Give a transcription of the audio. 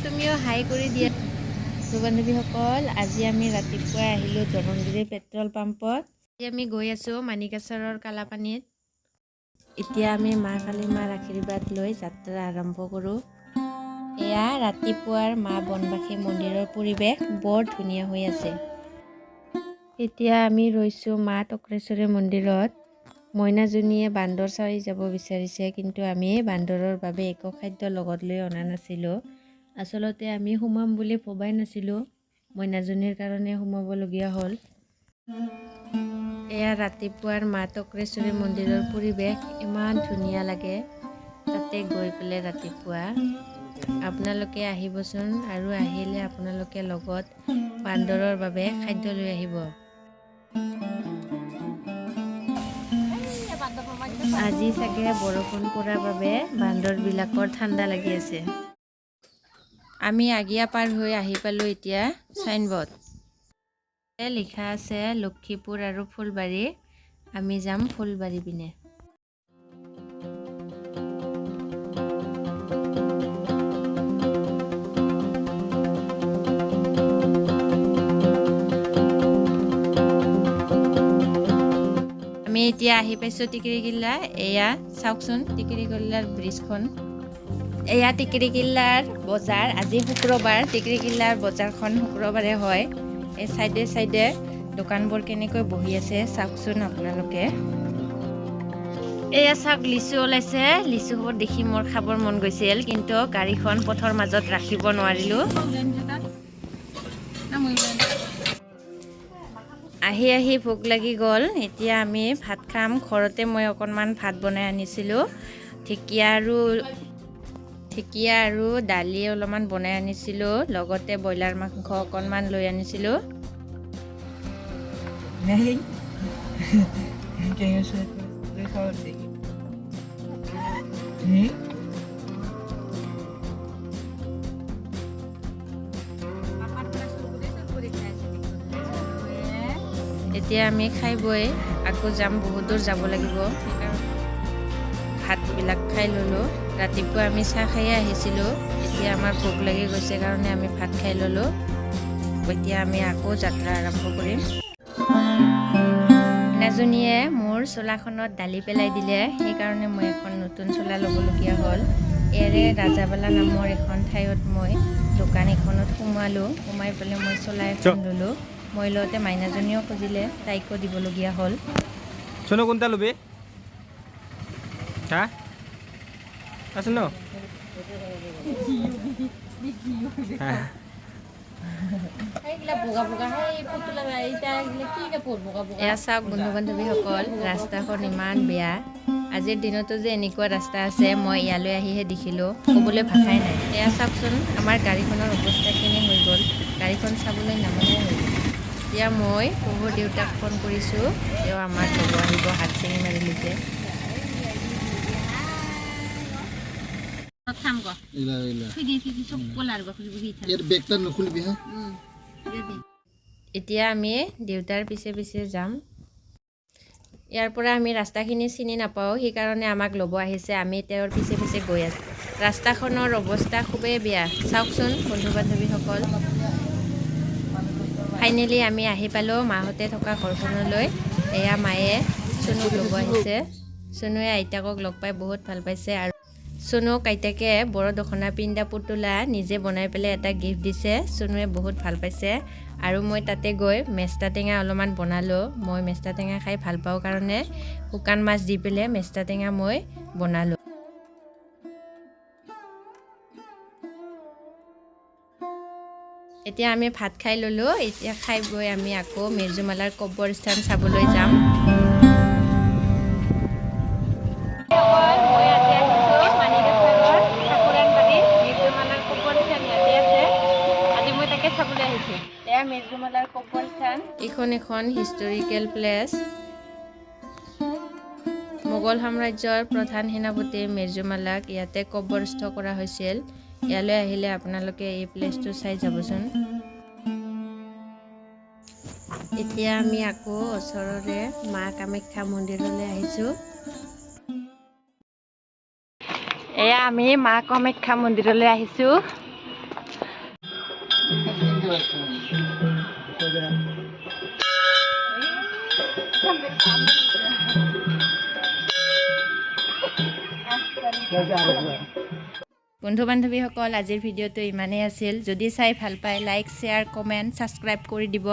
তুমিও হাই কৰি দিয়া। বন্ধু-বান্ধৱীসকল, আজি আমি ৰাতিপুৱাই আহিলোঁ দৰংগিৰি পেট্ৰল পাম্পত। আজি আমি গৈ আছোঁ মানিকাচৰৰ কালাপানীত। এতিয়া আমি মা কালী মাৰ আশীৰ্বাদ লৈ যাত্ৰা আৰম্ভ কৰোঁ। এয়া ৰাতিপুৱাৰ মা বনবাসী মন্দিৰৰ পৰিৱেশ বৰ ধুনীয়া হৈ আছে। এতিয়া আমি ৰৈছোঁ মা টক্ৰেশ্বৰী মন্দিৰত। মইনাজনীয়ে বান্দৰ চাই যাব বিচাৰিছে, কিন্তু আমি বান্দৰৰ বাবে একো খাদ্য লগত লৈ অনা নাছিলোঁ। আচলতে আমি সোমাম বুলি ভবাই নাছিলোঁ, মইনাজনীৰ কাৰণে সোমাবলগীয়া হ'ল। এয়া ৰাতিপুৱাৰ মা টক্ৰেশ্বৰী মন্দিৰৰ পৰিৱেশ, ইমান ধুনীয়া লাগে তাতে গৈ পেলাই ৰাতিপুৱা। আপোনালোকে আহিবচোন, আৰু আহিলে আপোনালোকে লগত বান্দৰৰ বাবে খাদ্য লৈ আহিব। আজি চাগে বৰষুণ পৰাৰ বাবে বান্দৰবিলাকৰ ঠাণ্ডা লাগি আছে। আমি আগিয়া পাৰ হৈ আহি পালোঁ এতিয়া চাইনবোৰ্ড লিখা আছে লক্ষীপুৰ আৰু ফুলবাৰী। আমি যাম ফুলবাৰী পিনে। আমি এতিয়া আহি পাইছোঁ টিকিৰিকিল্লা। এয়া চাওকচোন টিকিৰিকিল্লাৰ ব্ৰিজখন। এয়া টিকিৰিকিল্লাৰ বজাৰ। আজি শুক্ৰবাৰ, টিকিৰিকিল্লাৰ বজাৰখন শুক্ৰবাৰে হয়। এই চাইডে চাইডে দোকানবোৰ কেনেকৈ বহি আছে চাওকচোন আপোনালোকে। এয়া চাওক লিচু ওলাইছে। লিচুবোৰ দেখি মোৰ খাবৰ মন গৈছিল, কিন্তু গাড়ীখন পথৰ মাজত ৰাখিব নোৱাৰিলোঁ। আহি আহি ভোক লাগি গ'ল। এতিয়া আমি ভাত খাম। ঘৰতে মই অকণমান ভাত বনাই আনিছিলোঁ, ঢেকীয়া আৰু দালি অলপমান বনাই আনিছিলোঁ, লগতে ব্ৰইলাৰ মাংস অকণমান লৈ আনিছিলোঁ। এতিয়া আমি খাই বৈ আকৌ যাম, বহুত দূৰ যাব লাগিব, সেইকাৰণে ভাতবিলাক খাই ল'লোঁ। ৰাতিপুৱা আমি চাহ খায়ে আহিছিলোঁ, এতিয়া আমাৰ ভোক লাগি গৈছে কাৰণে আমি ভাত খাই ল'লোঁ। এতিয়া আমি আকৌ যাত্ৰা আৰম্ভ কৰিম। মাইনাজনীয়ে মোৰ চোলাখনত দালি পেলাই দিলে, সেইকাৰণে মই এখন নতুন চোলা ল'বলগীয়া হ'ল। ইয়াৰে ৰাজাবালা নামৰ এখন ঠাইত মই দোকান এখনত সোমালোঁ। সোমাই পেলাই মই চোলা এখন ল'লোঁ। মই লওঁতে মাইনাজনীও খুজিলে, তাইকো দিবলগীয়া হ'ল। চোনো কোনটা ল'বি? হা আছে ন? এয়া চাওক বন্ধু বান্ধৱীসকল, ৰাস্তাখন ইমান বেয়া। আজিৰ দিনতো যে এনেকুৱা ৰাস্তা আছে মই ইয়ালৈ আহিহে দেখিলোঁ, ক'বলৈ ভাষাই নাই। এয়া চাওকচোন আমাৰ গাড়ীখনৰ অৱস্থা কেনে হৈ গ'ল, গাড়ীখন চাবলৈ নামানে হৈ গ'ল। এতিয়া মই শহুৰ দেউতাক ফোন কৰিছোঁ, তেওঁ আমাক ল'ব আহিব হাত চিঙি মাৰিলৈকে। এতিয়া আমি দেউতাৰ পিছে পিছে যাম। ইয়াৰ পৰা আমি ৰাস্তাখিনি চিনি নাপাওঁ, সেইকাৰণে আমাক ল'ব আহিছে। আমি তেওঁৰ পিছে পিছে গৈ আছোঁ। ৰাস্তাখনৰ অৱস্থা খুবেই বেয়া, চাওকচোন বন্ধু বান্ধৱীসকল। ফাইনেলি আমি আহি পালোঁ মাহঁতে থকা ঘৰখনলৈ। এয়া মায়ে চুনুক ল'ব আহিছে। চুনুৱে আইতাকক লগ পাই বহুত ভাল পাইছে। আৰু চুনুক আইতাকে বড়ো দখনা পিন্ধা পুতলা নিজে বনাই পেলাই এটা গিফ্ট দিছে। চুনুৱে বহুত ভাল পাইছে। আৰু মই তাতে গৈ মেষ্টা টেঙা অলপমান বনালোঁ। মই মেষ্টা টেঙা খাই ভাল পাওঁ কাৰণে শুকান মাছ দি পেলাই মেষ্টা টেঙা মই বনালোঁ। এতিয়া আমি ভাত খাই ল'লোঁ। এতিয়া খাই গৈ আমি আকৌ মিৰ্জুমালাৰ কবৰস্থান চাবলৈ যাম। মই আজি আহিছোঁ মানিকাচৰৰ ঠাকুৰানবাৰীত, মিৰ্জুমালাৰ কবৰস্থান ইয়াতে আছে। আজি মই তাকে চাবলৈ আহিছোঁ। এয়া মিৰ্জুমালাৰ কবৰস্থান। এইখন এখন হিষ্টৰিকেল প্লেচ। মোগল সাম্ৰাজ্যৰ প্ৰধান সেনাপতি মিৰ্জুমালাক ইয়াতে কবৰস্থ কৰা হৈছিল। ইয়ালৈ আহিলে আপোনালোকে এই প্লেচটো চাই যাবচোন। এতিয়া আমি আকৌ ওচৰৰে মা কামাখ্যা মন্দিৰলৈ আহিছোঁ। এয়া আমি মা কামাখ্যা মন্দিৰলৈ আহিছোঁ। বন্ধু বান্ধৱীসকল, আজিৰ ভিডিঅ'টো ইমানেই আছিল। যদি চাই ভাল পায়, লাইক, শ্বেয়াৰ, কমেণ্ট, ছাবস্ক্ৰাইব কৰি দিব।